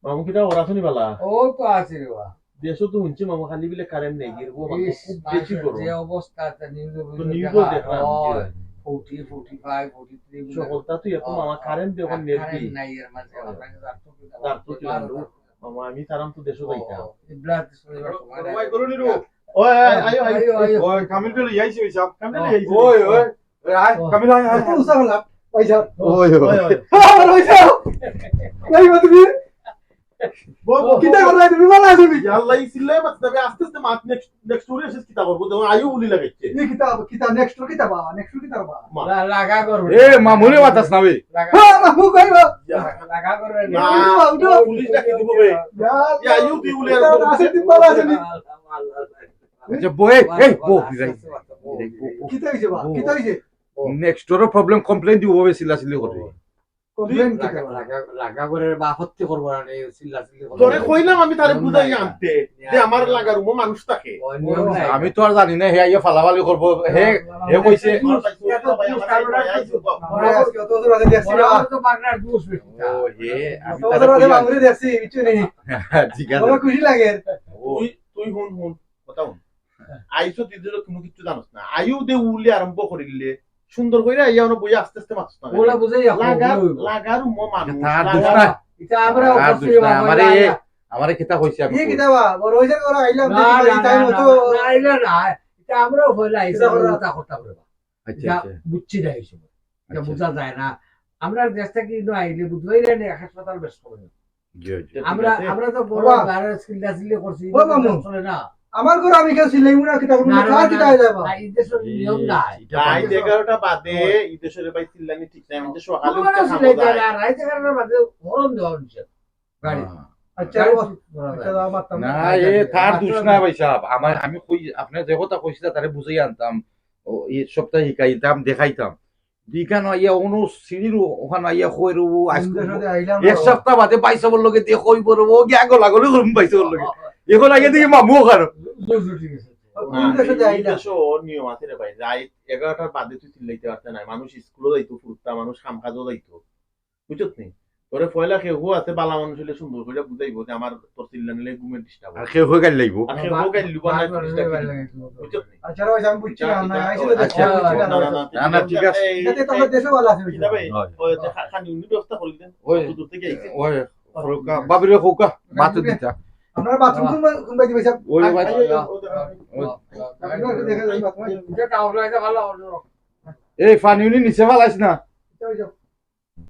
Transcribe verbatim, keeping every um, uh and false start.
মামু, কিতা খবর, আছো নি বালা? ও তো আছি রে বা। দেশো তো হুনছি মামু, খালি বিলে কারেন্ট নাই, গিরবো মামু, ইস, খুব বেশি মানুষের গরম। যে অবস্থা, তা নিউজে তো বুঝে নিউজও দেখা দেখলাম, হয়। জি। Forty, forty five, forty three বুঝে। সকলটা তো এখন ও, মামা কারেন্ট দিয়ে এখন আর নেট কারেন্ট বিল। নাই এর মাঝে, ও, আপনাকে রাখতে হবে। রাখতে হবে, রাখতে হবে। মামা, আমি তারাম তো দেশো ও, যাইতাম। এই ব্লাড শুরু হওয়ার সময় ওই নাই। করুন রে। ওই, আয়, আয়, আয়, আয়। আয়, আয়। ওই কামিল তো লই আইছি ওই সাহেব। কামিল ও। আইছে। ওই ওই ওই আয় ও। কামিল আয় আয়, আয়। তো উসাহ লাগ, ভাই সাহেব। ওই, ওই। আমার ভাই সাহেব। ভাই সাহেব, তুমি? বউ, বউ, কিতা করলাই তুমি? ভালা আছো নি? ইয়াল্লা, এই চিল্লাই মারতে হবে, আস্তে আস্তে মাত নেক্সট, নেক্সট স্টোরি শেষ কিতা করবো? দেখো, আইও বুলি লাগাইছে। ই কিতা, কিতা, নেক্সট কিতা বা? নেক্সট কিতা বা? মা। লা-, লাগা করবে। এ মামুরে বাতাস না বে। লাগা, হ্যাঁ, মামু কইবো। লাগা করবে। না, উঠো, উঠো। পুলিশ ডাকি দিব বে। ইয়া, ইয়া, আইও তুই উলি আর ইয়া, আছে দিন বালা আছে নি? আচ্ছা বই, এই বউ। কিতা হইছে বা? কিতা হইছে? নেক্সট ডোর প্রবলেম, কমপ্লেইন দিব বে, চিল্লাচিল্লি করে। কমপ্লেইন কিতা লাগা, বা? লাগা, লাগা করে বা আপত্তি করবো না, এই চিল্লা চিল্লি করবো। তোরে কইলাম আমি তারে নিয়ম বুঝাই নাই। আনতে, যে আমার লাগার রুমো মানুষ থাকে। ও, নিয়ম নাই। আমি তো আর জানি না, হে আইয়া ফালাফালি করবো। হে, হে কইছে, আমার পাইছে, আমার পাইছে, আমার পাইছে। আমরা আজকে অত বছর বাদে দেখছি ওরা না। তো বাগনার জুস বেশি। ও হে, আমি অত তারে বছর বাদে কইয়া- মামুরে দেখছি, বুঝছো নি? ঠিক আছে। আমার খুশি লাগে। ও, তুই, তুই হুন, হুন, কথা হুন। আইসো তুই দিলে কোনো কিছু জানোস না। আইও দে উলি আরম্ভ করিলে, সুন্দর করে আইয়া ওনো বইয়া আস্তে আস্তে মাতস না। ওলা বুঝাই এখন, লাগা, ওলা বুঝাই। লাগা রুমো মানুষ, তার লাগা দোষ নাই। এটা আমরা আর অবশ্যই দুষ্টা, বাবা আমারে আইয়া। এ, আমারে কিতা কইছে আমি ইয়ে কই। কিতা বা? বড় হইছে ওরা আইলাম, না, দেখি না, টাইম না, মতো। না, আইলে না, এটা আমরা হইলে আইসা কিতা করলা? ওটা করতে পারবো। আচ্ছা, এটা আচ্ছা। বুঝছি না এই সময়। এটা আচ্ছা। বুঝা যায় না। আমরা দেশ থেকে কিন্তু আইলে বুঝবাই না, হাসপাতাল বেশ করে। জি, জি। আমরা, আছে। আমরা তো বড় বাবা। বাইরে চিল্লা চিল্লি করছি, ও মামু। চলে না। আমার ঘরে আমি কেউ চিল্লাইমু না, কিতা করবো না, না, না, কার না, কিতা না। হয়ে যাবা? না, এই দেশে নিয়ম নাই। রাইত এগারোটা বাদে এই দেশে ভাই চিল্লানি ঠিক নাই, আমি তো সকালে কোনো উঠতে মানুষ খাবো চিল্লাইতে ভাই। না, রাইত এগারোটার বাদে হরন দেওয়া হচ্ছে। গাড়ি। হ্যাঁ। আচ্ছা, গাড়ি ও, ঠিক করা যায়। আচ্ছা, দাও, মারতাম না। না, এ তার দোষ না ভাই সাহেব। আমার, আমি কই, আপনি যে কথা কইছিলা, তারে বুঝাই আনতাম, ও, এই সপ্তাহে শিখাইতাম, দেখাইতাম। ইখান আইয়া অনু সিঁড়ির ও-, ওখান আইয়া কই রবো, আজকে সুন্দর সাথে আইলাম এক বাবা। সপ্তাহ বাদে পাইছে বললো কি, দেখো ওই বড়, ও গিয়া গলা গলি করুন পাইছে বললো কি। এখন আগে দেখি মামু ওখানে। বুঝ উঠে গেছে। ও, কোন দেশে এই যাই না? দেশে ওর নিয়ম আছে রে ভাই, রাইত এগারোটার বাদে তুই চিল্লাইতে পারতে নাই, মানুষ স্কুলে যাইতো, ফুরতা মানুষ কাম কাজও যাইতো, বুঝছত নি? তোরে পয়লা কেউ আছে বালা মানুষ হইলে সুন্দর করে বুঝাইবো যে আমার তোর চিল্লানিলে ঘুমের ডিস্টার্ব। আর কেউ হয়ে গেল লাগবো। আর কেউ হোক আর লুবা না, বারবার ডিস্টার্ব হয়ে দিলে। গেল। বুঝছত নি? আচ্ছা, রে ভাই, আমি বুঝছি না, এটা, না, এটা, আসলে এটা, দেখছি, আমি বুঝছি না, না, না, না। না, না, না, ঠিক আছে। এই, এটা তো এই, আমার দেশে ভালো আছে, কিতা ভাই? হয়। ওই যে খা-, খানি উনি ব্যবস্থা করলি দেন। ওই, দূর থেকে আইছে। ওই, খোকা, বাবরে খোকা, বাত দিতা। আপনারা বাথরুম আচ্ছা। কোন, কোন বাড়িতে ভাই সাহেব? ওই, ওই, আই, আই, আই, ওই, ওই, ওই। আপনারা একটু দেখে যান, বাথরুমে। এটা টাউন লাইনে ভালো অন্য। এই পানি উনি নিচে ফালাইস না। এটা ওই যে